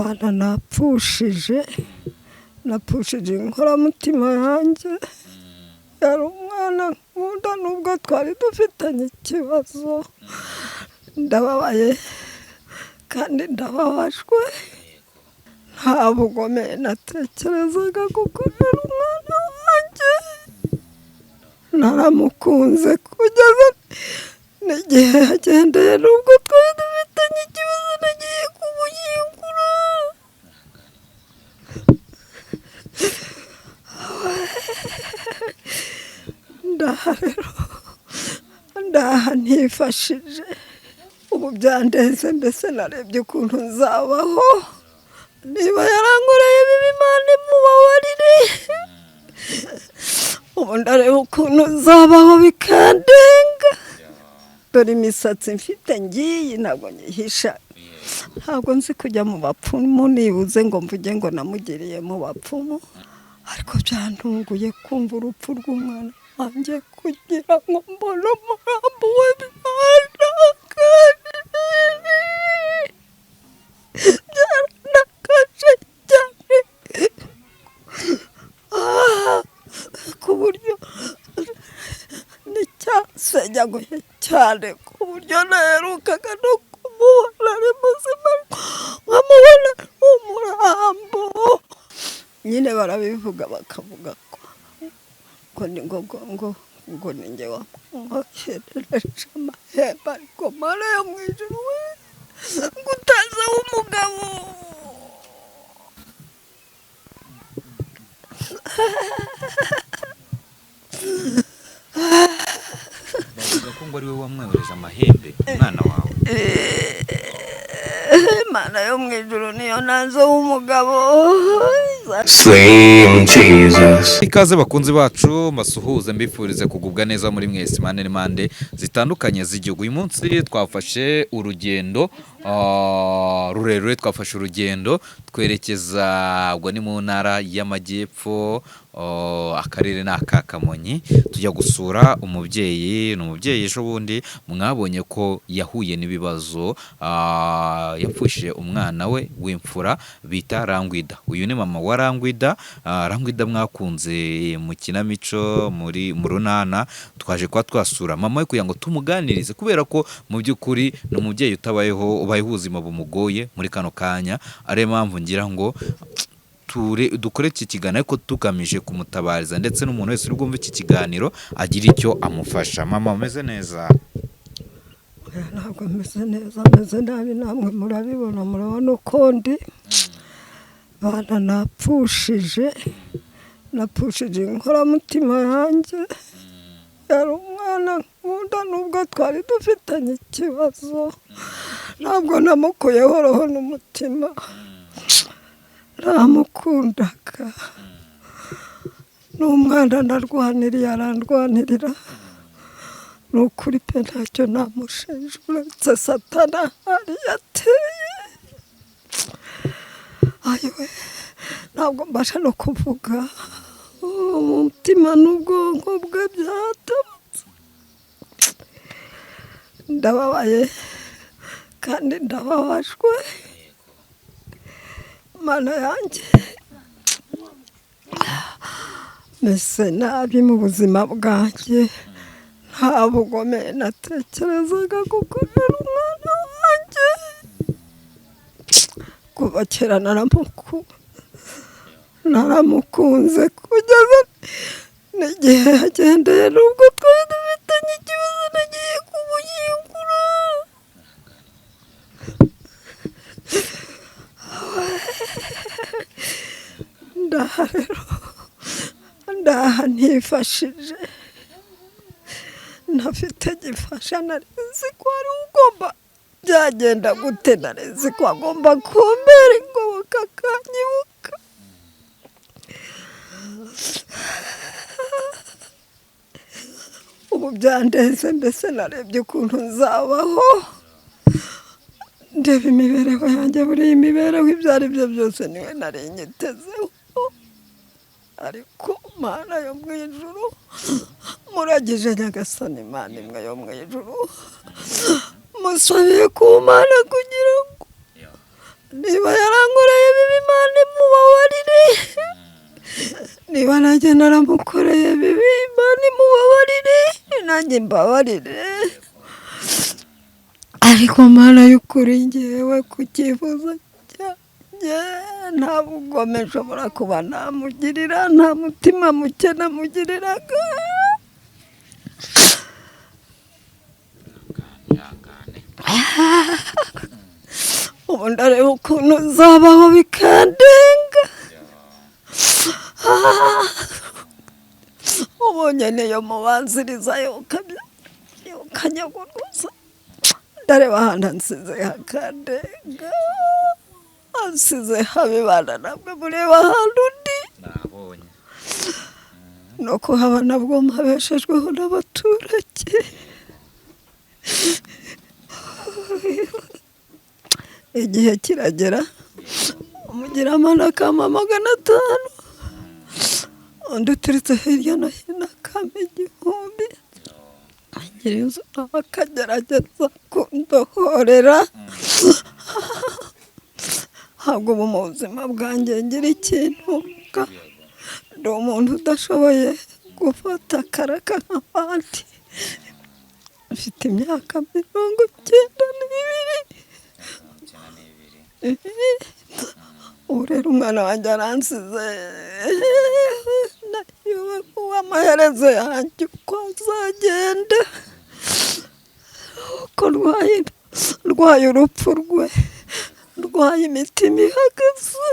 Bana napfushije, napfushije inkoramutima yanjye. Yari umwana nkunda nubwo twari dufitanye ikibazo. Ndababaye kandi ndababajwe. Nta bugome natekerezaga gukorera umwana wanjye. Naramukunze kugeza n'igihe yagendeye, nubwo twari dufitanye ikibazo nagiye kumushyingura. Ndaha rero, ndaha ntifashije. Ubu byandenze, mbese narebye ukuntu nzabaho. Niba yarankoreye bibi, Imana imubabarire. Ubu ndareba ukuntu nzabaho bikandenga. Dore imisatsi mfite ngiyi, ntabwo nyihisha. Ntabwo nzi kujya mu bapfumu, nibuze ngo mvuge ngo namugiriye mu bapfumu, ariko byantunguye kumva urupfu rw'umwana wanjye kugira ngo mbone umurambo we. Byaranakaje, byaranakaje cyane, ku buryo n'icyasenyaguye cyane, ku buryo naherukaga no kumubona ari muzima, nkamubona umurambo nyine. Barabivuga, bakavuga ko ni ngo ni njye wamwoherereje amahembe, ariko Mana yo mu ijuru we, ngo utaze w'umugabo. Bavuga ko ngo ari we wamwohereje amahembe umwana wawe. Imana yo mu ijuru niyo nanze w'umugabo. Slim Jesus. Ikaze bakunzi bacu, mbasuhuze, mbifurize kugubwa neza muri mwese impande n'impande zitandukanye z'igihugu. Uyu munsi twafashe urugendo rurerure, twafashe urugendo twerekeza ubwo ni mu ntara y'Amajyepfo, akarere ni aka Kamonyi, tujya gusura umubyeyi. Ni umubyeyi ejo bundi mwabonye ko yahuye n'ibibazo, yapfushije umwana we w'imfura bita Rangwida. Uyu ni mama wa Rangwida, Rangwida mwakunze mu kinamico muri mu runana. Twaje kuba twasura mama we kugira ngo tumuganirize, kubera ko mu by'ukuri ni umubyeyi utabayeho, ubayeho ubuzima bumugoye muri kano kanya, ariyo mpamvu ngira ngo dukore iki kiganiro ariko tugamije kumutabariza, ndetse n'umuntu wese uri bwumve iki kiganiro agira icyo amufasha. Mama, umeze neza? Oya, ntabwo meze neza, meze nabi, namwe murabibona, murabona uko ndi. Bana napfushije, napfushije inkoramutima yanjye. Yari umwana nkunda nubwo twari dufitanye ikibazo. Ntabwo namukuyeho roho n'umutima, namukundaga. Ni umwana narwaniriye, arandwanirira. Ni ukuri pe, ntacyo namushinja uretse Satana ahari yateye. Ayiwe, ntabwo mbasha no kuvuga. Umutima n'ubwonko bwe byatabutse. Ndababaye kandi ndababajwe. Mana yanjye, meze nabi mu buzima bwanjye. Nta bugome natekerezaga gukorera umwana wanjye. Kuva kera naramukunze kugeza n'igihe yagendeye, nubwo twari dufitanye ikibazo nagiye kumushyingura. Ndaha rero, ndaha ntifashije, ntafite gifasha. Nari nzi ko ari ugomba byagenda gute, nari nzi ko agomba kumbera ingoboka akanyibuka. Ubu byandenze, mbese narebye ukuntu nzabaho. Ndeba imibereho yanjye, buriya imibereho ibyo ari byo byose niwe nari nyitezeho, ariko Mana yo mu ijuru, muragije Nyagasani, Imana imwe yo mu ijuru, musabiye ku Mana kugira ngo niba yarankoreye Niba nanjye naramukoreye bibi, Imana imubabarire, nanjye mbabarire. Ariko Mana y'ukuri, ngewe ku cyifuzo cyanjye, nta bugome nshobora kuba namugirira, nta mutima muke namugiriraga. Ihangane. Ubu ndareba ukuntu nzabaho bikandenga. Ubonye niyo mubanziriza yokanyaguruza, ndareba ahantu ansize hakandenga, ansize habibana. Namwe mureba ahantu undi Nabonye. No kuhaba nabwo mpabeshejweho n'abaturage. Igihe kiragera umugiramana akampa 500, undi uturutse hirya no hino akampa 1000, nyir'inzu nawe akagerageza kundohorera. Ntabwo ubu mu buzima bwanjye ngira ikintu mvuga. Ndi umuntu udashoboye gufata akaraka nk'abandi. Mfite imyaka 92. 92. Ubu rero umwana wanjye aransize, nayobewe amaherezo yanjye uko azagenda, uko ndwaye urupfu rwe, ndwaye imitima ihagaze.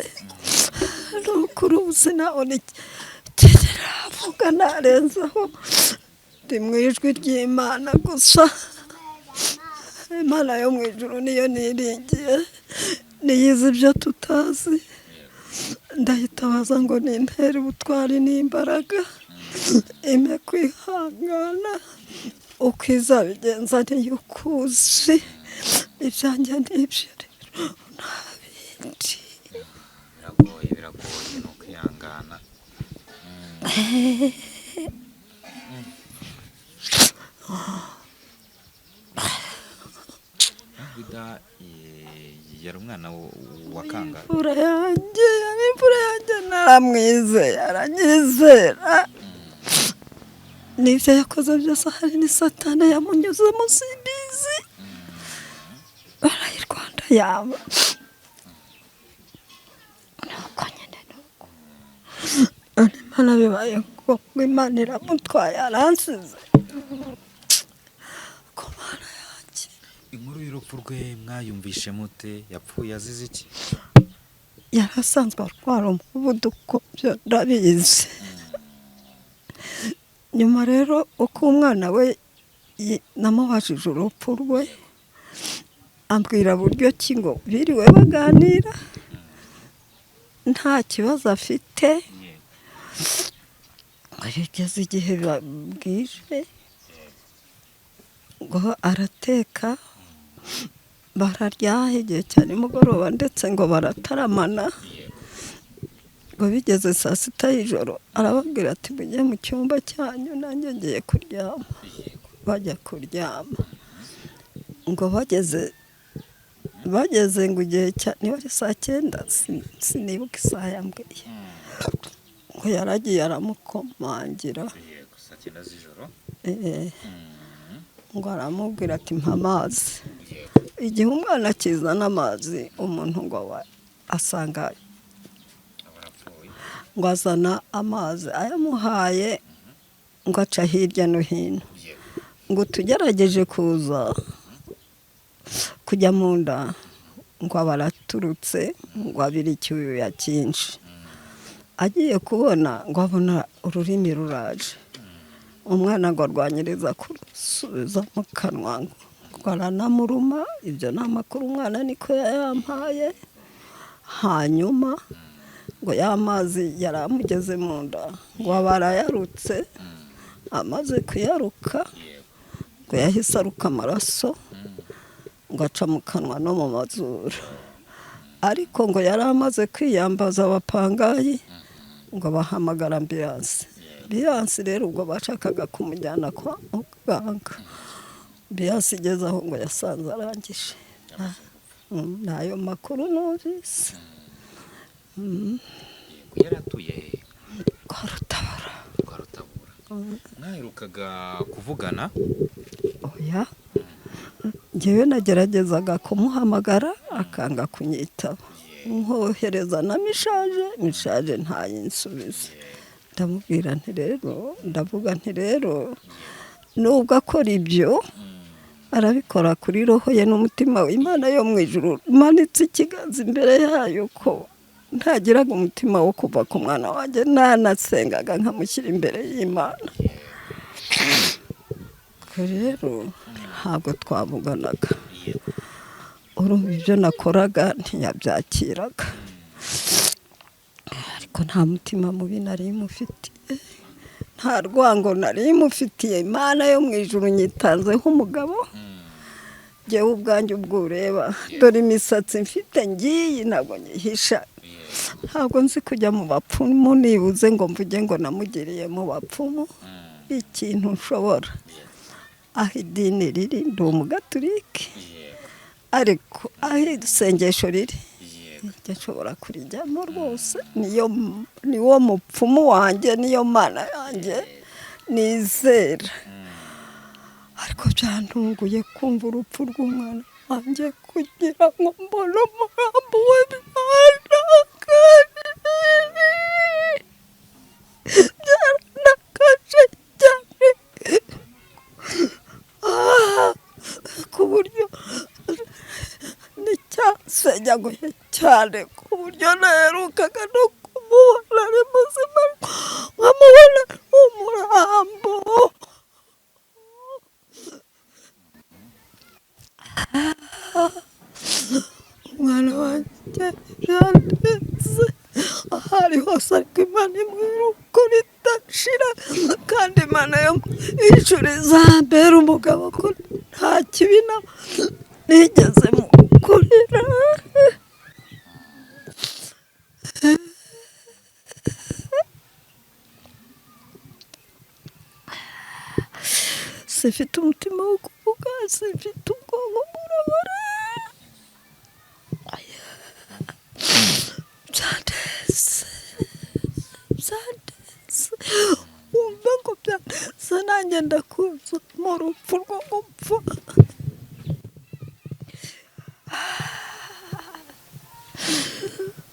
Ni ukuri ubu sinabona ikindi navuga narenzaho, ndi mu ijwi ry'Imana gusa. Imana yo mu ijuru niyo niringiye, niyo izi ibyo tutazi. Ndayitabaza ngo nintere ubutwari n'imbaraga, impe kwihangana. Uko izabigenza niyo ukuzi, ibyanjye n'ibyo rero nta bindi. Biragoye, biragoye, ni ukwihangana. Vida yari umwana wa kangahe? Imfura yanjye, yari imfura yanjye, naramwizeye aranyizera. N'ibyo yakoze byose, hari ni Satani yamunyuzemo, simbizi. Barayirwanda yaba nuko nyine nuko. None Imana bibaye ngombwa, Imana iramutwaye, aransize ku Mana yanjye. Inkuru y'urupfu rwe mwayumvishe mute? Yapfuye azize iki? Yari asanzwe arwara umuvuduko, byo ndabizi. Nyuma rero uko umwana we namubajije urupfu rwe, ambwira buryo ki ngo biriwe baganira nta kibazo afite, ngo bigeze igihe bwije ngo arateka, bararya igihe cya nimugoroba, ndetse ngo barataramana. Ngo bigeze saa 6 y'ijoro arababwira ati mujye mu cyumba cyanyu, nanjye ngiye kuryama. Bajya kuryama, ngo bageze ngo igihe cya niba ari saa 9, sinibuka isaha yambwiye, ngo yaragiye aramukomangira. Yego, saa 9 z'ijoro. Ngo aramubwira ati mpa amazi. Igihe umwana akizana amazi, umuntu ngo asanga Barapfuye. Ngo azana amazi, ayamuhaye ngo aca hirya no hino, ngo tugerageje kuza kujya mu nda, ngo aba araturutse, ngo abire icyuya cyinshi. Agiye kubona ngo abona ururimi ruraje, umwana ngo arwanyiriza kurusubiza mu kanwa, ngo aranamuruma. Ibyo ni amakuru umwana niko yayampaye. Hanyuma ngo ya mazi yari amugeze mu nda, ngo aba arayarutse. Amaze kuyaruka, ngo yahise aruka amaraso, ngo aca mu kanwa no mu mazuru. Ariko ngo yari amaze kwiyambaza abapangayi, ngo bahamagara ambulance. Ambulance rero ubwo bashakaga kumujyana kwa muganga, ambulance igeze aho ngo yasanze arangije. Ni ayo makuru numvise. Yego, yari atuye he? Kwa Rutabana. Mwaherukaga kuvugana? Oya, njyewe nageragezaga kumuhamagara akanga kunyitaba, nkohereza na message, message ntayinsubize. Ndamubwira nti rero, ndavuga nti rero, nubwo akora ibyo arabikora kuri roho ye n'umutima we, Imana yo mu ijuru imanitse ikiganza imbere yayo ko ntagiraga umutima wo kuva ku mwana wanjye, nanasengaga nkamushyira imbere y'Imana. Ubwo rero ntabwo twavuganaga, urumva ibyo nakoraga ntiyabyakiraga, ariko nta mutima mubi nari mufitiye, nta rwango nari mufitiye. Imana yo mu ijuru nyitanzeho umugabo. Njyewe ubwanjye ubwo ureba, dore imisatsi mfite ngiyi, ntabwo nyihisha. Ntabwo nzi kujya mu bapfumu nibuze ngo mvuge ngo namugiriye mu bapfumu. Ikintu nshobora, aho idini riri, ndi umugaturike, ariko aho isengesho riri njya nshobora kurijyamo rwose. Niyo, niwo mupfumu wanjye, niyo Mana yanjye nizera. Ariko byantunguye kumva urupfu rw'umwana wanjye, kugira ngo mbone umurambo we byarakaje, byaranakaje cyane. Ku buryo nicyasenyaguye cyane, ku buryo naherukaga no kumubona ari muzima, nkamubona ari umurambo. Umwana wanjye byanditse aho ari hose, ariko Imana imwira ukuri idashira, kandi Imana yo mu ijuru izambera umugabo ko nta kibi na nigeze mukorera. Sifite umutima wo kuvuga, sifite ubwonko burabara. Byandetse, byandetse, wumva ngo byandetse, nanjye ndakuza mu rupfu rwo gupfa.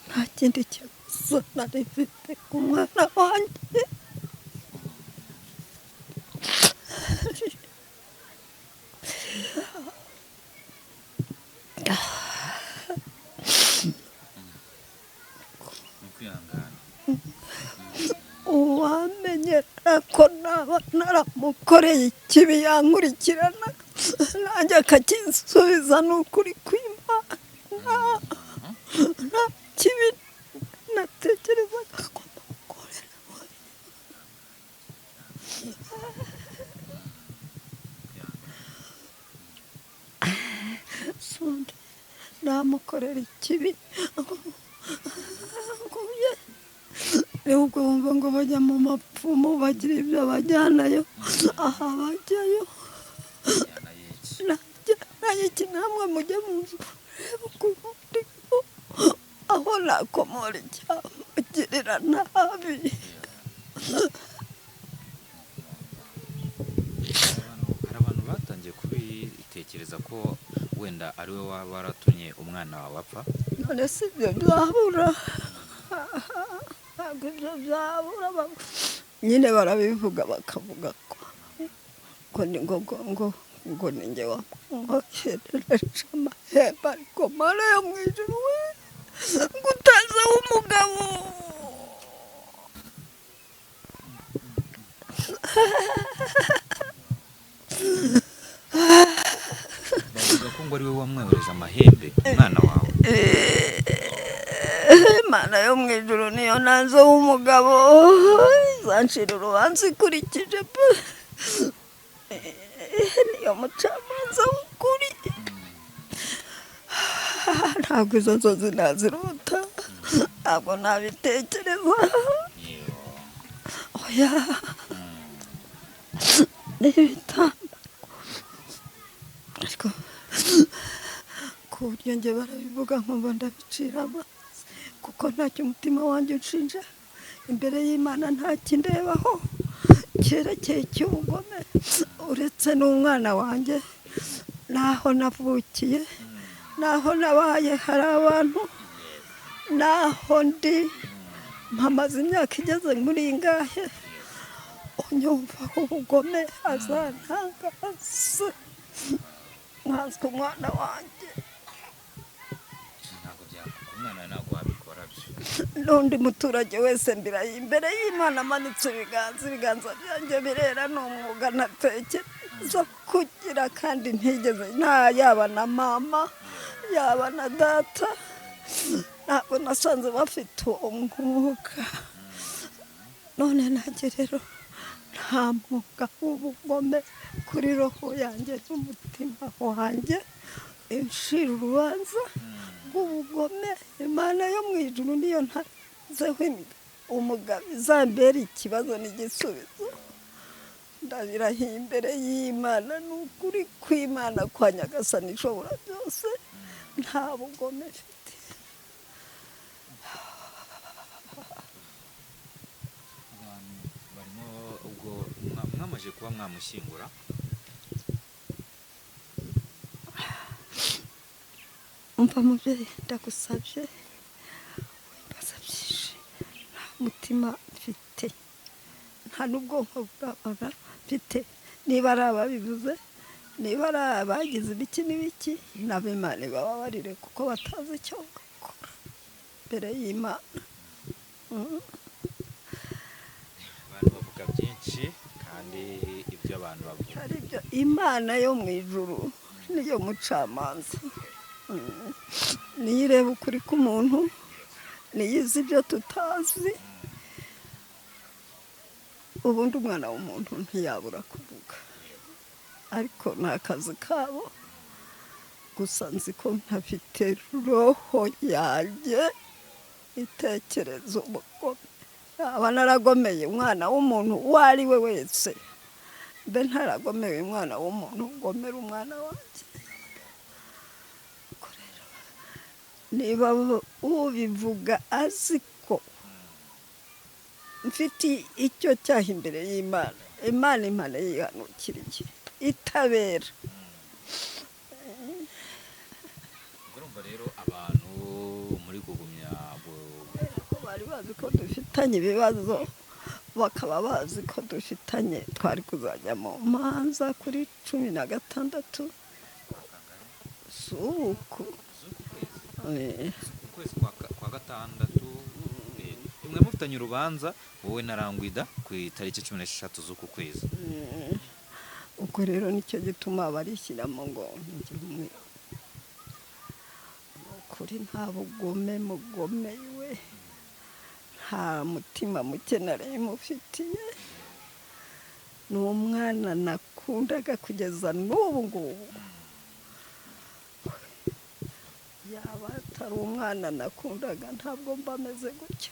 Nta kindi kibazo nari mfite ku mwana wanjye. Ni ukwihangana. Uwamenyera ko naba naramukoreye ikibi yankurikirana nanjye akakinsubiza. Ni ukuri kw'Imana, nta kibi natekerezaga ko namukorera. Sundi namukorera ikibi ngo ye, nubwo wumva ngo bajya mu mapfumu bagira ibyo bajyanayo, aha bajyayo. Njyana y'iki? Najyanayo iki? Namwe mujye mu nzu reba ukuntu ndiho, aho nakomora icyamugirira nabi. Hari abantu batangiye kubitekereza ko wenda ari we waba waratumye umwana wawe apfa. None si ibyo byabura? Ntabwo ibyo byabura. Nyine barabivuga, bakavuga ko ngo ni ngo ni njye wamwoherereje amahembe, ariko Mana yo mu ijuru we, ngo utaze w'umugabo. Bavuga ko ngo ari we wamwohereje amahembe umwana wawe. Imana yo mu ijuru niyo nanze w'umugabo, izancira urubanza ikurikije pe. Niyo mucamanza w'ukuri. Ntabwo izo nzozi nazirota, ntabwo nabitekereza, oya, n'ibitamba. Ariko ku buryo njye barabivuga nkumva ndabicira amazi, kuko ntacyo umutima wanjye unshinja imbere y'Imana, nta kindebaho. Cyerekeye icy'ubugome, uretse n'umwana wanjye, n'aho navukiye, n'aho nabaye hari abantu, n'aho ndi mpamaze imyaka igeze muri ingahe, unyumvaho ubugome azantangaza nkanswe umwana wanjye. Ntabwo byakora, umwana ntabwo wabikora byo. N'undi muturage wese mbiraye imbere y'Imana amanitse ibiganza, ibiganza byanjye birera, ni umwuga ntatekereza kugira kandi ntigeze nta, yaba na mama yaba na data, ntabwo nasanze bafite uwo mwuga. None nanjye rero nta mwuga w'ubugome kuri roho yanjye n'umutima wanjye inshira urubanza rw'ubugome. Imana yo mu ijuru niyo ntazeho umugabo izambera ikibazo n'igisubizo. Ndabirahiye imbere y'Imana, ni ukuri kw'Imana kwa Nyagasani ishobora byose, nta bugome mfite. Abantu barimo ubwo mwamaze kuba mwamushyingura? Umva mubyeyi, ndagusabye, wimbaza byinshi, nta mutima mfite, nta n'ubwonko bwabara mfite. Niba ari ababivuze, niba ari abagize ibiki n'ibiki, nabo Imana ibababarire kuko batazi icyo bakora mbere y'Imana. Abantu bavuga byinshi kandi ibyo abantu bavuga ari byo. Imana yo mu ijuru niyo mucamanza, niyo ireba ukuri k'umuntu, niyo izi ibyo tutazi. Ubundi umwana w'umuntu ntiyabura kuvuga, ariko ni akazi kabo. Gusa nzi ko ntafite roho yanjye itekereza ubugome. Naba naragomeye umwana w'umuntu uwo ari we wese, mbe ntaragomeye umwana w'umuntu ngomera umwana wanjye. Ubwo rero niba ubivuga azi ko mfite icyo cyaha imbere y'Imana, Imana imana yihanukiriye itabera. Ubwo urumva rero abantu muri kugumya ko bari bazi ko dufitanye ibibazo, bakaba bazi ko dufitanye, twari kuzajya mu manza kuri 16 z'uku. Ukwezi kwa gatandatu, mwe mufitanye urubanza wowe na Rangwida ku itariki 16 z'uku kwezi. Ubwo rero nicyo gituma barishyiramo ngo njye umwe. Ni ukuri nta bugome mugome we, nta mutima muke nari mufitiye. Ni umwana nakundaga kugeza n'ubu ngubu. Yaba atari umwana nakundaga ntabwo mba meze gutya,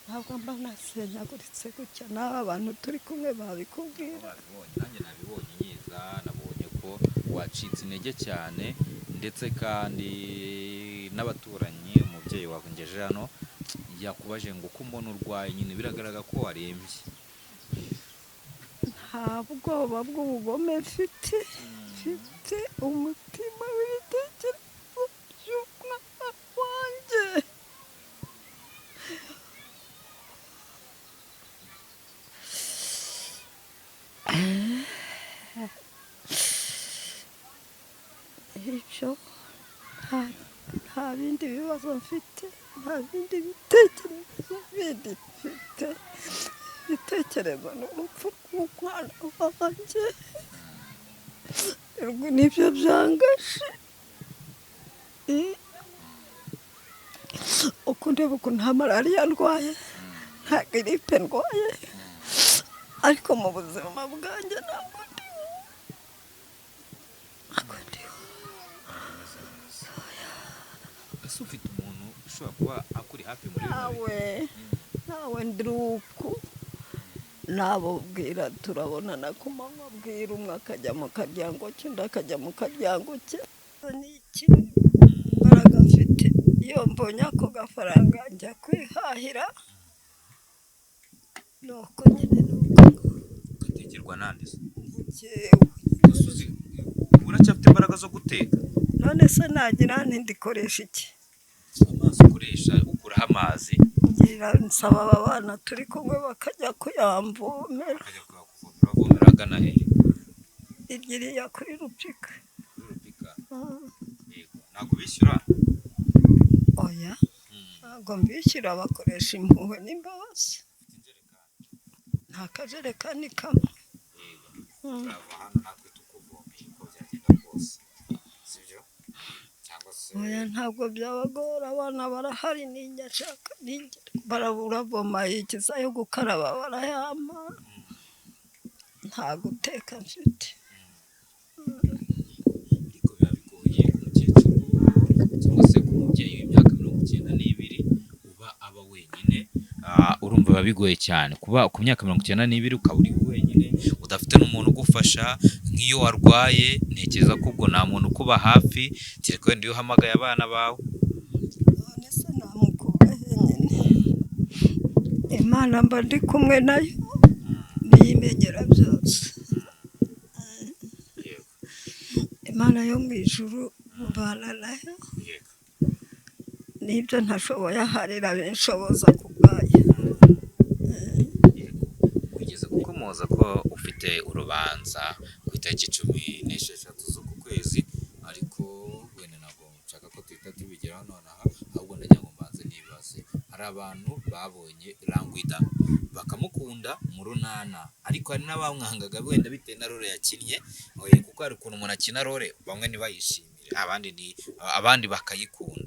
ntabwo mba nasenyaguritse gutya. N'aba bantu turi kumwe babikubwira. Babibonye, nanjye nabibonye nyiza, nabonye ko wacitse intege cyane, ndetse kandi n'abaturanyi, umubyeyi wawe ngejeje hano yakubaje ngo uko umbona urwaye nyine biragaragara ko warembye. Nta bwoba bw'ubugome mfite, mfite umutima w'ibitekerezo by'umwana wanjye. Ibyo nta bindi bibazo mfite, nta bindi bitekerezo bindi mfite. Ibitekerezo ni urupfu rw'umwana wanjye, nibyo byangashe. Uko ndeba ukuntu nta malariya ndwaye, nta giripe ndwaye, ariko mu buzima bwanjye ntabwo ndiho, ntabwo ndiho. Ese ufite umuntu ushobora kuba akuri hafi muri bino bihe? Nawe nawe ndiruku nabo bwira turabonana ku manywa, bwira umwe akajya mu karyango ke, undi akajya mu karyango ke. Ni iki imbaraga mfite? Iyo mbonye ako gafaranga njya kwihahira, nuko nyine nuko. Utekerwa nande se? Njyewe. Gusa uracyafite imbaraga zo guteka? None se nagira nti ndikoresha iki? Amazi ukoresha, ukuraho amazi? Ngira nsaba aba bana turi kumwe bakajya kuyamvomera. Ukajya kuyakuvomera, bavomera ahagana hehe? Iriya kuri Rupika. Kuri Rupika? Mm. Yego, ntabwo bishyura? Oya, ntabwo mbishyura, bakoresha impuhwe n'imbabazi. Ufite injerekani? Nta kajerekani kamwe. Yego. Mm. Turava hano natwe tukuvomeye uko byagenda kose, sibyo? Cyangwa se? Oya, ntabwo byabagora, abana barahari, ninjya nshaka ninjya baraburavoma yigiza yo gukaraba barayampa, nta guteka mfite. Ariko biba bigoye ku mukecuru cyangwa se ku mubyeyi w'imyaka 92 uba aba wenyine. Urumva biba bigoye cyane kuba ku myaka 92 ukaba uri wenyine, udafite n'umuntu ugufasha. Nk'iyo warwaye, ntekereza ko ubwo nta muntu ukuba hafi, kereka wenda iyo uhamagaye abana bawe. None se namukura he nyine? Imana mba ndi kumwe nayo, niyimenyera byose. Imana yo mu ijuru mbana nayo, n'ibyo ntashoboye aharira binshoboza ku bwayo. Wigeze gukomoza ko ufite urubanza ku itariki 16 z'uku kwezi, ariko wenda ntabwo nshaka ko tuhita tubigeraho nonaha, ahubwo ndagira ngo mbanze nibaze. Hari abantu babonye Rangwida bakamukunda mu Runana, ariko hari n'abamwangaga wenda bitewe na role yakinnye. Oya, kuko hari ukuntu umuntu akina role bamwe ntibayishimire, abandi bakayikunda.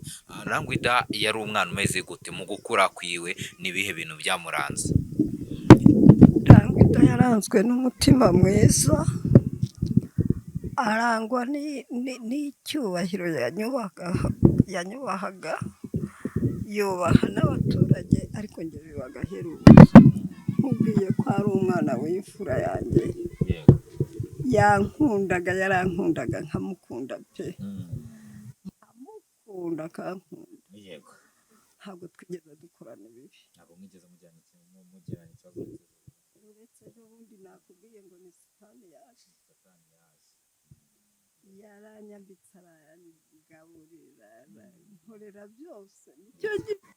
Rangwida yari umwana umeze gute mu gukura kwiwe? N'ibihe bintu byamuranze? Rangwida yaranzwe n'umutima mwiza, arangwa n'icyubahiro, yanyubahaga, yubaha n'abaturage, ariko njye biba agahebuzo. Nkubwiye ko ari umwana w'imfura yanjye, yankundaga, yarankundaga nkamukunda pe, nkamukunda akankunda. Ntabwo twigeze dukorana ibibi. Ntabwo mwigeze mujyana ikintu, mugirana ikibazo? Uretse n'ubundi nakubwiye ngo ni Sitani yaje. Satani yaje. Yaranyambitse, arangaburira, arankorera byose. Nicyo gituma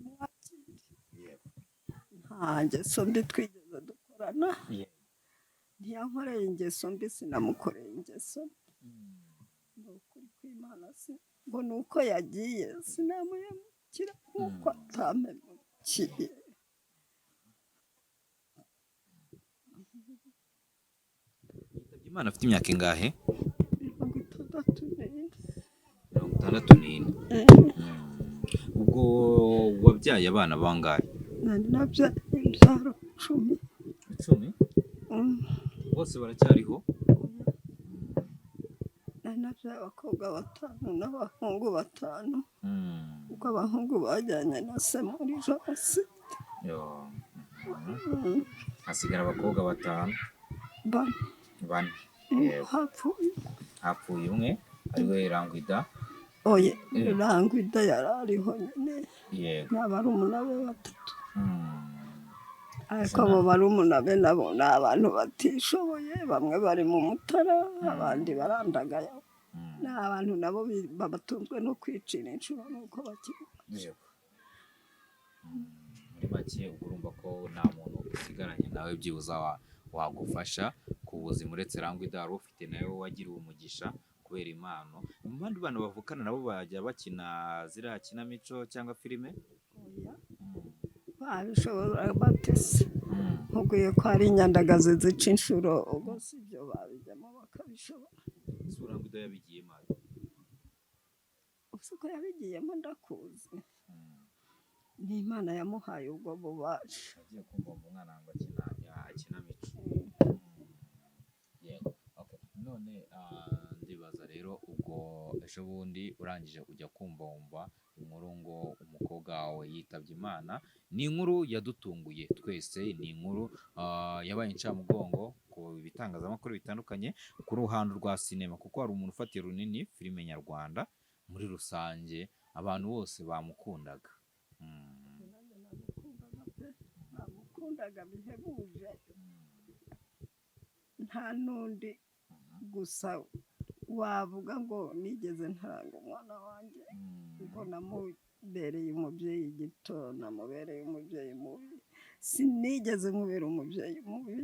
mwakire. Nta ngeso mbi twigeze dukorana. Ntiyankoreye ingeso mbi, sinamukoreye ingeso mbi. Ni ukuri kw'Imana, si ngo ni uko yagiye, sinamuhemukira nk'uko atampemukiye. Yitabye Imana afite imyaka ingahe? 64. 64. Ubwo wabyaye abana bangahe? Nari nabyaye imbyaro 10. 10? Mm. Bose baracyariho? Nari nabyaye abakobwa batanu n'abahungu batanu, kuko abahungu bajyanye na se muri jenoside. Yo. Mm. Hasigara abakobwa batanu? Bane. Bane. Mm, Yego. hapfuye. Hapfuye umwe ariwe Rangwida? Oye. Mm. Rangwida yari ariho nyine. Ni barumuna be batatu. Ariko abo barumuna be nabo ni abantu batishoboye, bamwe bari mu Mutara, abandi barandagaye. Ni abantu nabo batunzwe no kwicira inshuro nuko bakiri. Yego. Muri make ubwo urumva ko nta muntu usigaranye nawe byibuza wagufasha ku buzima uretse Rangwida wari ufite, nawe wagiriwe umugisha kubera impano. Mu bandi bana bavukana nabo bajya bakina ziriya kinamico cyangwa filime? Oya, babishobora batese? Nkubwiye ko hari inyandagazi zica inshuro, ubwo si ibyo babijyamo bakabishobora? Ese Rangwida yabigiyemo ate? Uzi ko yabigiyemo ndakuzi? Ni Imana yamuhaye ubwo bubasha. Agiye kumva ngo umwana wanjye akina akinamico. Yego. Okay. None ndibaza rero, ubwo ejo bundi urangije ujya kumva wumva inkuru ngo umukobwa wawe yitabye Imana. Ni inkuru yadutunguye twese, ni inkuru yabaye incamugongo ku bitangazamakuru bitandukanye, ku ruhando rwa sinema, kuko hari umuntu ufatiye runini filime nyarwanda muri rusange, abantu bose bamukundaga. Nanjye namukundaga pe, namukundaga. Namukundaga bihebuje, nta n'undi gusa wavuga ngo nigeze ntaranga umwana wanjye, ngo namubereye umubyeyi gito, namubereye umubyeyi mubi. Sinigeze mubera umubyeyi mubi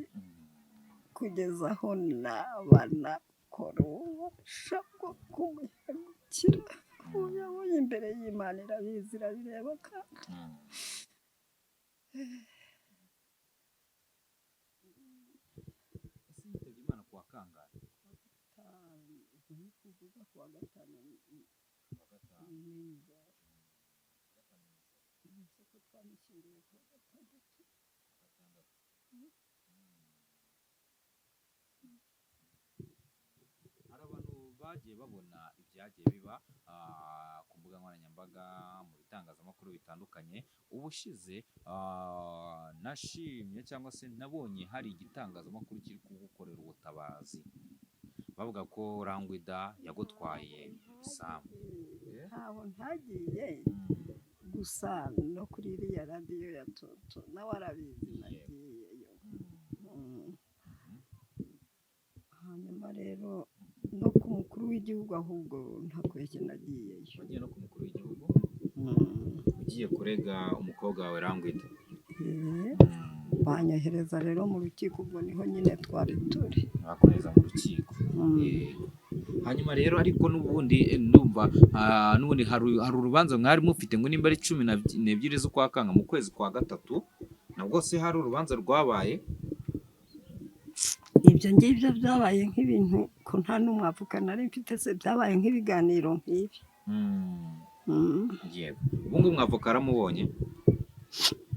kugeza aho naba nakora ububasha bwo kumuhemukira. Ubu yabonye imbere y'Imana irabizi, irabireba kandi. Ese yitabye Imana kuwa kangahe? Ni kuvuga kuwa gatanu nijoro. Ese ko twamushyinguye kuwa gatandatu? Hari abantu bagiye babona ibyagiye biba ku mbuga nkoranyambaga, mu bitangazamakuru bitandukanye. Ubushize nashimye cyangwa se nabonye hari igitangazamakuru kiri kugukorera ubutabazi, bavuga ko Rangwida yagutwaye isambu. Ntaho ntagiye, gusa no kuri iriya radiyo ya Toto nawe arabizi, nagiyeyo. Hanyuma rero no ku mukuru w'igihugu, ahubwo ntakubeshye nagiyeyo. Wagiye no ku mukuru w'igihugu ugiye kurega umukobwa wawe Rangwida? Banyohereza rero mu rukiko, ubwo niho nyine twari turi. Bakohereza mu rukiko. Hanyuma rero ariko n'ubundi ndumva n'ubundi hari urubanza mwari mufite ngo nimba ari 12 z'ukwa kanga mu kwezi kwa gatatu, nabwo se hari urubanza rwabaye? Ibyo ngibyo byabaye nk'ibintu ko nta n'umwavoka nari mfite se, byabaye nk'ibiganiro nk'ibi. Yego, ubu ngubu umwavoka aramubonye?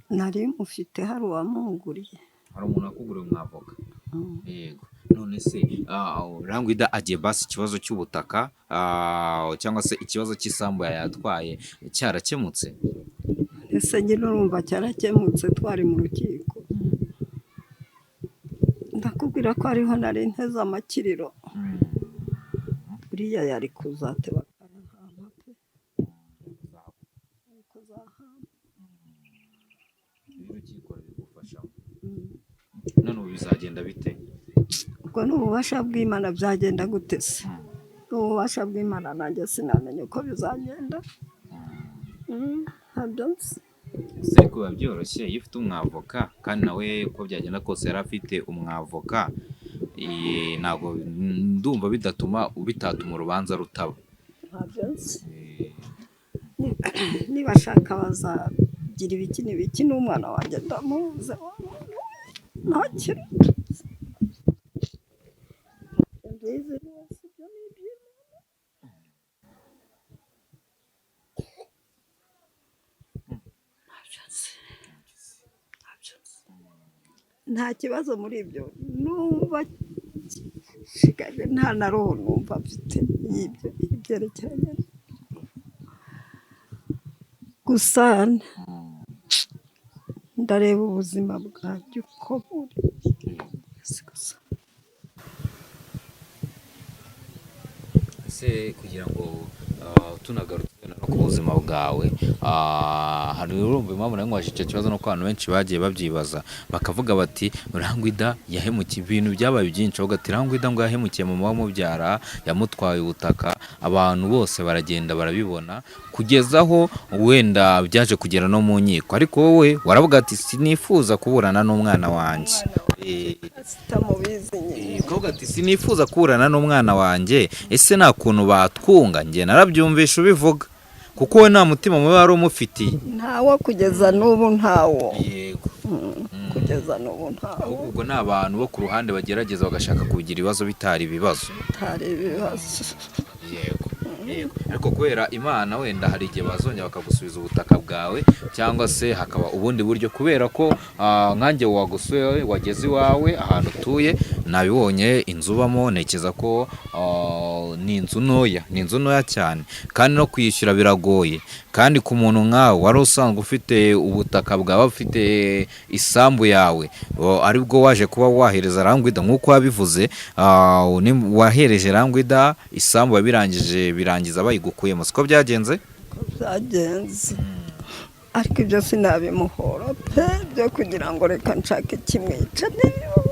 Nari mufite, hari uwamunguriye. Hari umuntu wakuguriye umwavoka? Yego. None se Rangwida agiye basi ikibazo cy'ubutaka cyangwa se ikibazo cy'isambu yatwaye cyarakemutse? Ese nyine urumva cyarakemutse twari mu rukiko? Ndakubwira ko ariho nari nteze amakiriro. Buriya yari kuzateba akayahamba pe, yari kuzahamba. Urukiko rubigufashamo. None ubu bizagenda bite? Ubwo ni ububasha bw'Imana, byagenda gute se? Ni ububasha bw'Imana, nanjye sinamenya uko bizagenda. Ntabyo nzi. Ese ariko biba byoroshye iyo ufite umwavoka, kandi nawe uko byagenda kose yari afite umwavoka, ntabwo ndumva bitatuma urubanza rutaba. Ntabyo nzi. Nibashaka bazagira ibiki n'ibiki, n'umwana wanjye ndamuzi, nta kintu mbizi rwose, ibyo ni iby'Imana. Ntabyo nzi, ntabyo nzi. Nta kibazo muri ibyo numva nshigaje, nta na roho numva mfite y'ibyo ibyerekeranye. Gusa ndareba ubuzima bwanjye uko buri si gusa. Ese kugira ngo tunagarutse no ku buzima bwawe, hari urumva impamvu nawe nkubajije icyo kibazo, nuko abantu benshi bagiye babyibaza bakavuga bati Rangwida yahemukiye, ibintu byabaye byinshi, bavuga ati Rangwida ngo yahemukiye mama wamubyara, yamutwaye ubutaka, abantu bose baragenda barabibona kugeza aho wenda byaje kugera no mu nkiko, ariko wowe waravuga ati sinifuza kuburana n'umwana wanjye. Sitamubizi nyine. Ukavuga ati sinifuza kuburana n'umwana wanjye, ese nta kuntu batwunga? Njye narabyumvisha ubivuga, kuko we nta mutima mubi wari umufitiye. Ntawo kugeza n'ubu, ntawo. Yego. Kugeza n'ubu ntawo. Ahubwo ubwo ni abantu bo ku ruhande bagerageza bagashaka kubigira ibibazo bitari ibibazo. Bitari ibibazo. Yego. Yego. Ariko kubera Imana wenda hari igihe bazongera bakagusubiza ubutaka bwawe, cyangwa se hakaba ubundi buryo, kubera ko nkanjye wagusuye wageze iwawe ahantu utuye, nabibonye inzu ubamo, ntekereza ko ni inzu ntoya, ni inzu ntoya cyane, kandi no kwishyura biragoye, kandi ku muntu nkawe wari usanzwe ufite ubutaka bwawe, ufite isambu yawe, aribwo waje kuba wahereza Rangwida nk'uko wabivuze, wahereje Rangwida isambu yabirangije, birangiza bayigukuyemo, siko byagenze? Ko byagenze. Ariko ibyo sinabimuhora pe, byo kugira ngo reka nshake kimwica ntibibaho.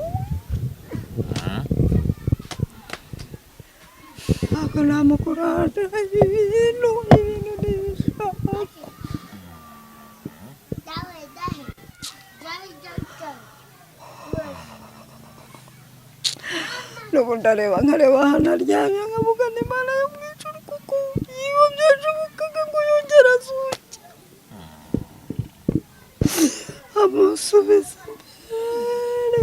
Ntabwo namugurana ibintu, ibintu ntibishaka. N'ubu ndareba nkareba ahantu aryamye nkavuga ni Imana yo mu ijuru, kuko iyo byashobokaga ngo yongere azuke amusubiza imbere.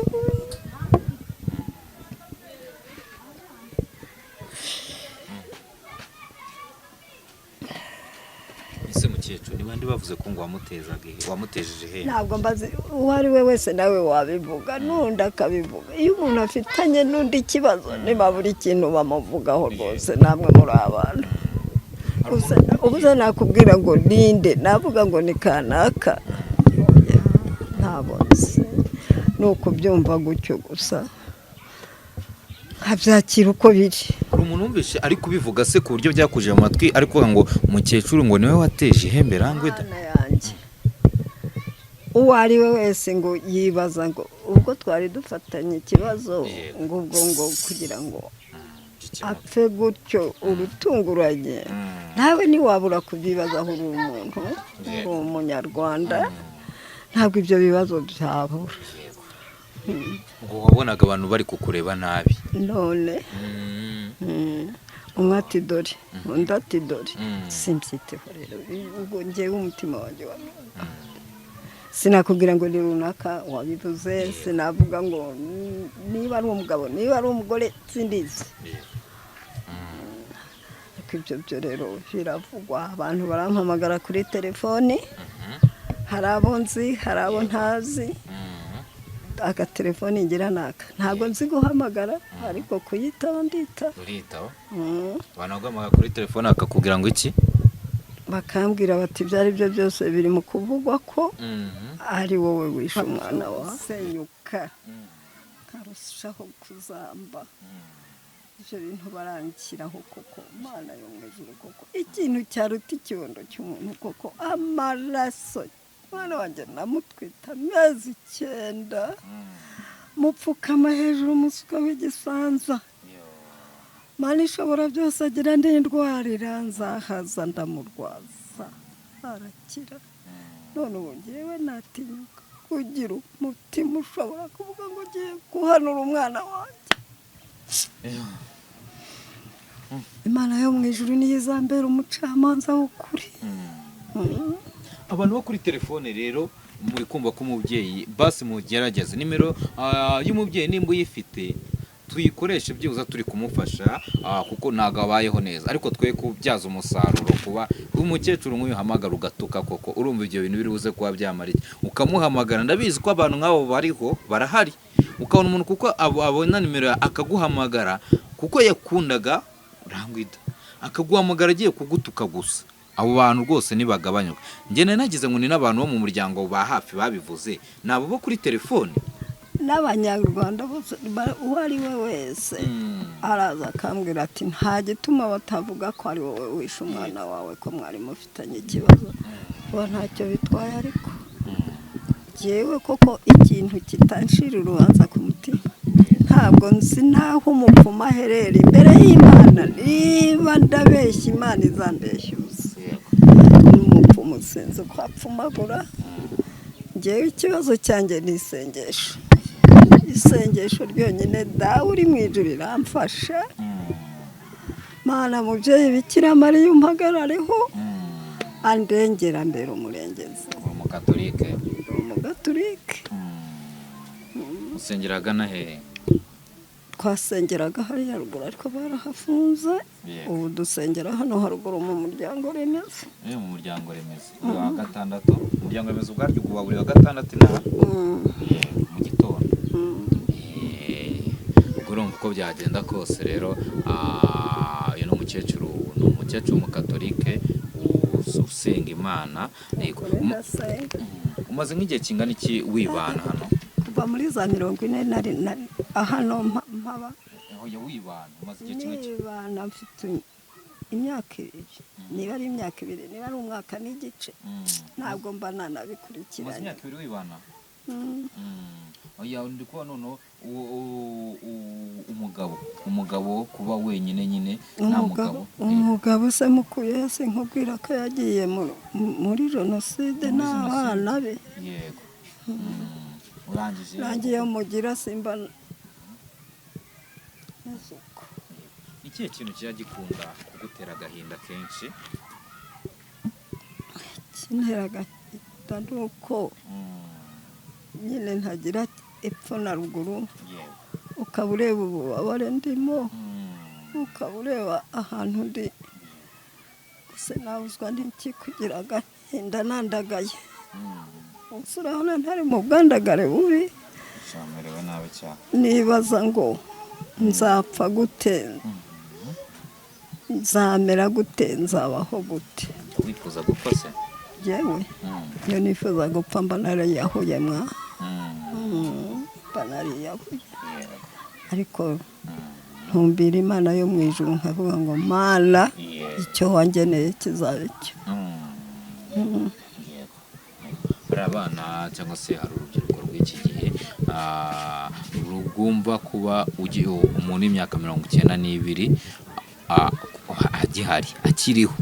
Ese mukecuru, ni bande bavuze ko ngo wamutezaga wamutejeje ihembe? Ntabwo mbazi uwo ari we wese, nawe wabivuga n'undi akabivuga. Iyo umuntu afitanye n'undi ikibazo ntibabura ikintu bamuvugaho rwose, namwe muri abantu. Ubuze nakubwira ngo ninde, navuga ngo ni kanaka, ntabwo nzi, ni ukubyumva gutyo gusa nkabyakira uko biri. Hari umuntu wumvise ari kubivuga se ku buryo byakuje mu matwi, ari kuvuga ngo umukecuru ngo niwe wateje ihembe Rangwida? Mana yanjye, uwo ari we wese ngo yibaza ngo ubwo twari dufatanye ikibazo, ngo ubwo ngo kugira ngo apfe gutyo urutunguranye, nawe ntiwabura kubyibazaho. Uri umuntu, uri umunyarwanda, ntabwo ibyo bibazo byabura. Ngo wabonaga abantu bari kukureba nabi? None umwe ati dore, undi ati dore. Simbyiteho rero, ubwo ngewe umutima wanjye wa sinakubwira ngo ni runaka wabivuze, sinavuga ngo niba ari umugabo, niba ari umugore, sindizi. Ariko ibyo byo rero biravugwa, abantu barampamagara kuri telefoni, hari abo nzi, hari abo ntazi. Agatelefoni ngira naka, ntabwo nzi guhamagara, ariko kuyitaba ndita. Uritaho? Abantu kuri telefone bakakubwira ngo iki? Bakambwira bati ibyo ari byo byose biri mu kuvugwa ko ari wowe wishe umwana wawe, senyuka nkarushaho kuzamba. Ibyo bintu baranshyiraho koko, Mana yo mu ijuru, koko ikintu cyaruta ikibondo cy'umuntu koko, amaraso. Umwana wanjye namutwita amezi 9, mupfukama hejuru, umusuka w'igisanza. Mana ishobora byose, agira n'indwara iranzahaza, ndamurwaza arakira. None ubu ngewe natinyuka kugira umutima ushobora kuvuga ngo ugiye guhanura umwana wanjye? Imana yo mu ijuru niyo izambera umucamanza w'ukuri. Abantu bo kuri telefone rero, muri kumva ko umubyeyi, basi mugerageze nimero y'umubyeyi nimba uyifite tuyikoreshe byibuze turi kumufasha, kuko ntabwo abayeho neza, ariko twe kubyaza umusaruro kuba umukecuru nk'uyu uhamagara ugatuka koko, urumva ibyo bintu biri buze kuba byamara iki? Ukamuhamagara, ndabizi ko abantu nk'abo bariho barahari, ukabona umuntu kuko abona nimero akaguhamagara kuko yakundaga Rangwida, akaguhamagara agiye kugutuka gusa. Abo bantu rwose ntibagabanyuka. Njye nagize ngo ni n'abantu bo mu muryango ba hafi babivuze, ni abo bo kuri telefone. N'abanyarwanda bose, uwo ari we wese araza akambwira ati nta gituma batavuga ko ari wowe wishe umwana wawe, ko mwari mufitanye ikibazo, uba ntacyo bitwaye. Ariko yewe koko ikintu kitanshira urubanza ku mutima, ntabwo nzi n'aho umupfumu aherera imbere y'Imana. Niba ndabeshya, Imana izambeshyuza. N'umupfumu sinzi uko apfumagura. Ngewe ikibazo cyanjye ni isengesho, isengesho ryonyine. Dawe uri mu ijuru iramfasha. Mana mubyeyi Bikira Mariya, umpagarareho, andengera mbere umurengezi. Umukatolike? Umugaturike. Usengera agana hehe? Twasengeraga hariya ruguru ariko barahafunze, ubu dusengera hano haruguru mu muryango remezo. Mu muryango remezo buri wa gatandatu, umuryango remezo ubwaryo uba buri wa gatandatu inaha mu gitondo. Ubwo urumva uko byagenda kose rero, uyu ni umukecuru, ni umukecuru w'umukatolike usenga Imana. Umaze nk'igihe kingana iki wibana hano? Kuva muri za 40 nari hano mpaba. Wibana umaze igihe kingana iki? Nibana mfite Imyaka 2, niba ari imyaka 2, niba ari umwaka n'igice, ntabwo mba nanabikurikiranye. Imyaka 2 wibana? Oya, ndi kubona noneho umugabo kuba wenyine nyine nta mugabo. Umugabo se mukuye se nkubwira ko yagiye muri jenoside n'abana be. Yego. Urangije nangiye mugira simba. Ikihe kintu kijya gikunda kugutera agahinda kenshi? Kintera agahinda nuko nyine ntagira epfo na ruguru, ukaba ureba ububabare ndimo, ukaba ureba ahantu ndi, gusa nabuzwa n'iki kugira agahinda nandagaye. Urabona ntari mu bwandagare bubi, nibaza ngo nzapfa gute, nzamera gute, nzabaho gute. Wifuza gupfa se? Yewe, iyo nifuza gupfa mba nariyahuye mwa, mba nariyahuye, ariko ntumbira Imana yo mu ijuru nkavuga ngo Mana icyo wangeneye kizaba icyo. Hari abana cyangwa se hari urubyiruko rw'iki gihe rugomba kuba umuntu w'imyaka 92 agihari akiriho.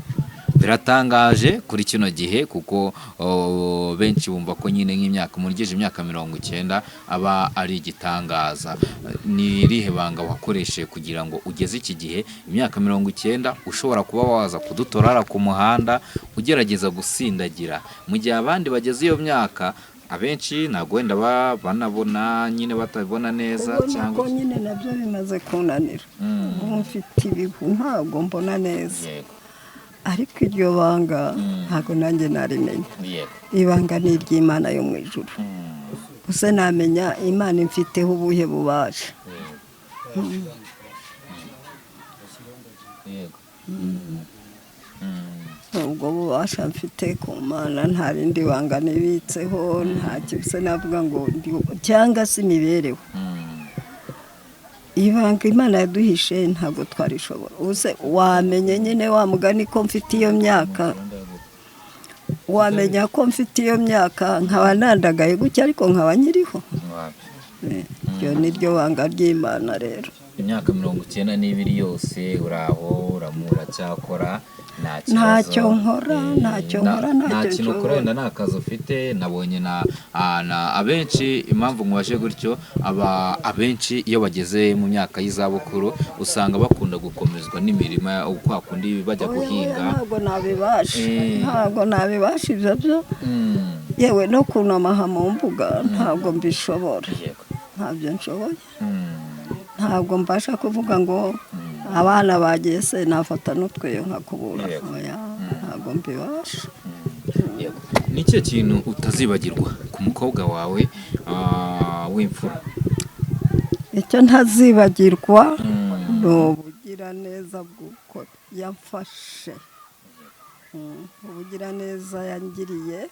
Biratangaje kuri kino gihe kuko benshi bumva ko nyine nk'imyaka umuntu imyaka 90 aba ari igitangaza. Ni irihe banga wakoresheje kugira ngo ugeze iki gihe imyaka 90 ushobora kuba waza kudutorara ku muhanda ugerageza gusindagira, mu gihe abandi bageze iyo myaka abenshi ntabwo wenda banabona nyine batabona neza? Cyangwa ko nyine nabyo bimaze kunanira, ubu mfite ibihu ntabwo mbona neza, ariko iryo banga ntabwo nanjye narimenya. Ibanga ni iry'Imana yo mu ijuru, gusa namenya Imana imfiteho ubuhe bubasha. Ubwo bubasha mfite ku Mana nta rindi banga nibitseho, nta kintu navuga ngo cyangwa se imibereho. Ibanga Imana yaduhishe ntabwo twarishobora. Ubuse wamenye nyine wa mugani ko mfite iyo myaka, wamenya ko mfite iyo myaka nkaba nandagaye gutya ariko nkaba nkiriho. Iryo ni ryo banga ry'Imana rero. Imyaka 92 yose uraho uramura cyakora ntacyo nkora, ntacyo nkora, nta kintu ukora, wenda nta kazi ufite. Nabonye na abenshi impamvu nkubaje gutyo, aba abenshi iyo bageze mu myaka y'izabukuru usanga bakunda gukomezwa n'imirima kwa kundi bajya guhinga. Ntabwo nabibasha, ntabwo nabibasha ibyo byo, yewe no kunama mu mbuga ntabwo mbishobora, ntabyo nshoboye, ntabwo mbasha kuvuga ngo abana bagiye se nafata n'utweyo nkakubura, ntabwo mbibasha. Ni ikihe kintu utazibagirwa ku mukobwa wawe w'imfura? Icyo ntazibagirwa ni ubugiraneza bw'uko yamfashe, ubugiraneza yangiriye,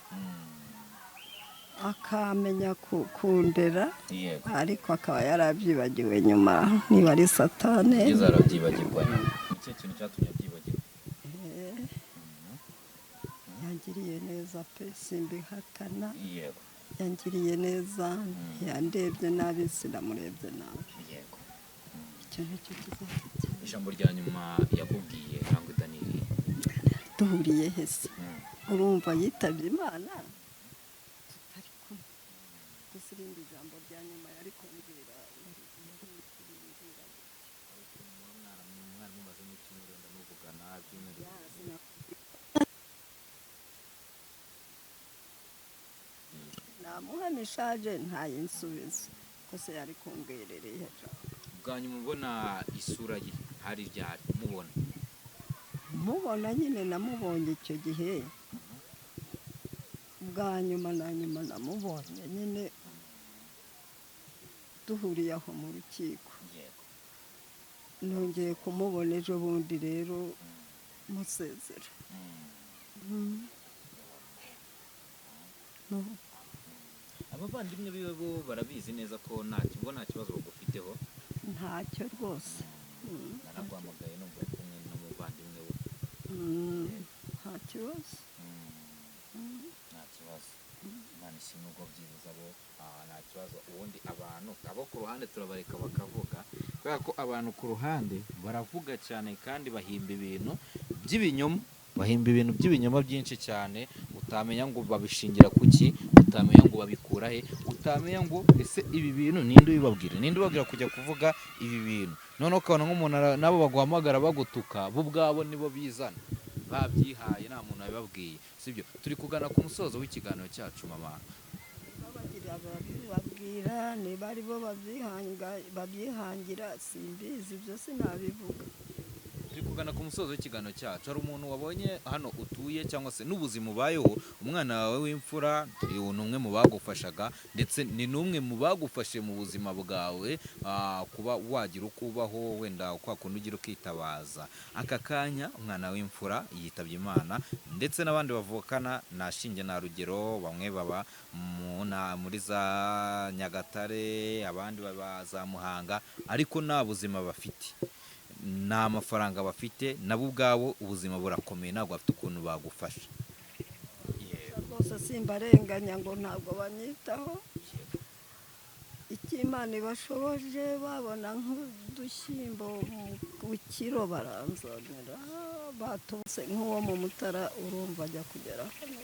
akamenya kundera, ariko akaba yarabyibagiwe nyuma, niba ari Satani yarabyibagirwa nyuma. Icyo kintu cyatumye abyibagirwa? Yangiriye neza pe, simbihakana. Yangiriye neza, yandebye nabi sinamurebye nabi. Icyo nicyo kizafite. Ijambo rya nyuma yakubwiye ntabwo Daniel duhuriye hese? Urumva yitabye Imana tutari kumwe, gusa irindi jambo rya nyuma yari kumbwira namuhamishaje ntayinsubize, gusa yari kumbwiririye. Bwa nyuma ubona isura ye hari ryari mubona? Mubona nyine namubonye icyo gihe bwa nyuma na nyuma namubonye nyine duhuriye aho mu rukiko. Nongeye kumubona ejo bundi rero musezera. Abavandimwe biwe bo barabizi neza ko nta kibazo bagufiteho? Ntacyo rwose. Naraguhamagaye numva kumwe n'umuvandimwe we. Nta kibazo. Nta kibazo. Imana ishimwe ubwo byibuze abo nta kibazo. Ubundi abantu abo ku ruhande turabareka bakavuga, kubera ko abantu ku ruhande baravuga cyane kandi bahimba ibintu by'ibinyoma, bahimba ibintu by'ibinyoma byinshi cyane, utamenya ngo babishingira kuki, utamenya ngo babikura he, utamenya ngo ese ibi bintu ninde ubibabwira, ninde ubabwira kujya kuvuga ibi bintu. Noneho ukabona nk'umuntu nabo baguhamagara bagutuka, bo ubwabo nibo bizana babyihaye, nta muntu wabibabwiye, sibyo? Turi kugana ku musozo w'ikiganiro cyacu, mama. Babagira babibabwira, niba ari bo babyihangira simbizi, ibyo sinabivuga. Turi kugana ku musozo w'ikiganiro cyacu. Hari umuntu wabonye hano utuye cyangwa se n'ubuzima ubayeho, umwana wawe w'imfura ni umwe mu bagufashaga, ndetse ni n'umwe mu bagufashe mu buzima bwawe, kuba wagira uko ubaho, wenda kwa kundi ugira ukitabaza. Aka kanya umwana w'imfura yitabye Imana, ndetse n'abandi bavukana nta shinge nta rugero, bamwe baba muri za Nyagatare, abandi baba za Muhanga, ariko nta buzima bafite, nta mafaranga bafite, nabo ubwabo ubuzima burakomeye, ntabwo bafite ukuntu bagufasha. Rwose simbarenganya ngo ntabwo banyitaho, icyo Imana ibashoboje babona nk'udushyimbo mu kiro baranzanira, batubuse nk'uwo mu Mutara, urumva ajya kugera hano.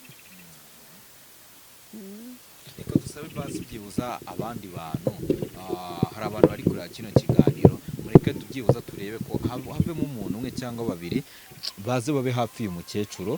Reka dusabe basi byibuza abandi bantu, hari abantu bari kureba kino kiganiro, mureke tubyibuza turebe ko havemo umuntu umwe cyangwa babiri baze babe hafi y'uyu mukecuru,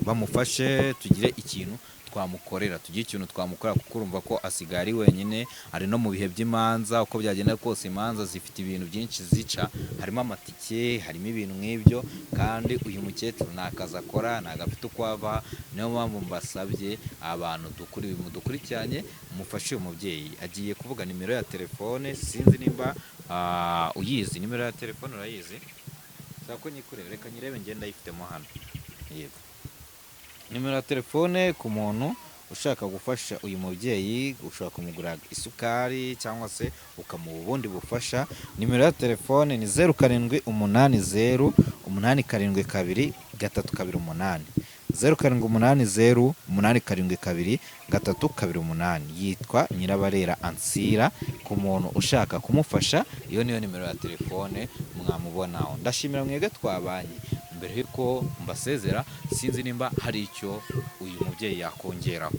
bamufashe, tugire ikintu twamukorera, tugire ikintu twamukorera, kuko urumva ko asigaye ari wenyine, ari no mu bihe by'imanza. Uko byagenda kose imanza zifite ibintu byinshi zica, harimo amatike, harimo ibintu nk'ibyo, kandi uyu mukecuru nta kazi akora, ntabwo afite uko ava. Niyo mpamvu mbasabye abantu mudukurikiranye, mufashe uyu mubyeyi. Agiye kuvuga nimero ya telefone, sinzi nimba uyizi. Nimero ya telefone urayizi? Shaka ko nyikurebe, reka nyirebe, ngenda ndayifitemo hano. Yego, nimero ya telefone ku muntu ushaka gufasha uyu mubyeyi, ushobora kumugura isukari cyangwa se ukamuha ubundi bufasha. Nimero ya telefone ni 0780 872 328, 0780 872 328. Yitwa Nyirabarera Ansira. Ku muntu ushaka kumufasha, iyo niyo nimero ya telefone mwamubonaho. Ndashimira mwebwe twabanye. Mbere y'uko mbasezera, sinzi nimba hari icyo uyu mubyeyi yakongeraho.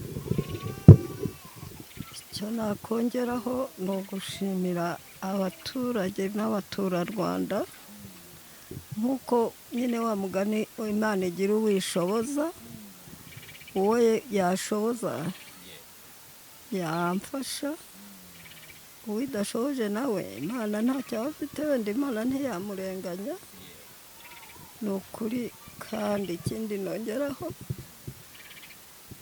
Icyo nakongeraho ni ugushimira abaturage n'abaturarwanda, nk'uko nyine wa mugani Imana igira uwishoboza, uwo yashoboza yamfasha, uwidashoboje nawe Imana ntacyo aba afite, wenda Imana ntiyamurenganya, ni ukuri. Kandi ikindi nongeraho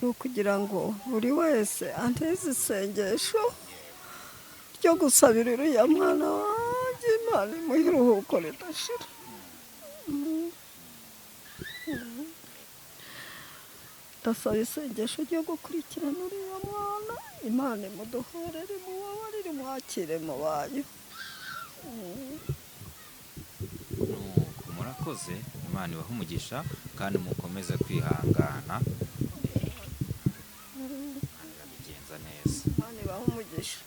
ni ukugira ngo buri wese anteze isengesho ryo gusabira uriya mwana wanjye, Imana imuhe iruhuko ridashira. Ndasaba isengesho ryo gukurikirana uriya mwana, Imana imuduhorere, imubabarire, imwakire mu bayo. Nuko murakoze, Imana ibahe umugisha kandi mukomeze kwihangana, Imana irabigenza neza. Imana ibahe umugisha.